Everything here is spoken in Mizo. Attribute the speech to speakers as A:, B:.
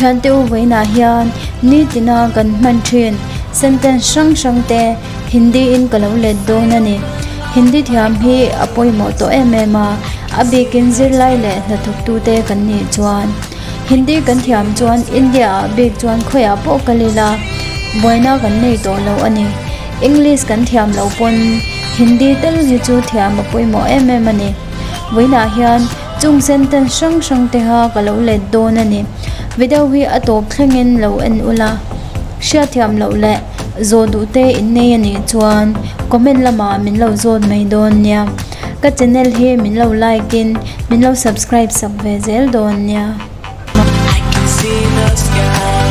A: Thiante u vawiinah hian nitina kan hman thin sentence hrang hrang te Hindi in ka lo let dawn a ni. Hindi thiam hi a pawimawh tawh em em a, a bikin zirlai leh hnathawktute kan nih chuan. Hindi kan thiam chuan India ah bik chuan khawiah pawh kal ila buaina kan nei tawh lo a ni. English kan thiam loh pawn Hindi tel hi chu thiam a pawimawh em em a ni. Vawiinah hian chung sentence hrang hrang te kha ka lo let dawn a ni. Video hi a tawp thlengin lo en ula, hriatthiam loh leh zawh duh te in nei a nih chuan comment lamah min lo zawt mai dawn nia. Ka channel hi min lo like in min lo subscribe sak ve zel dawn nia.
B: I can see the sky.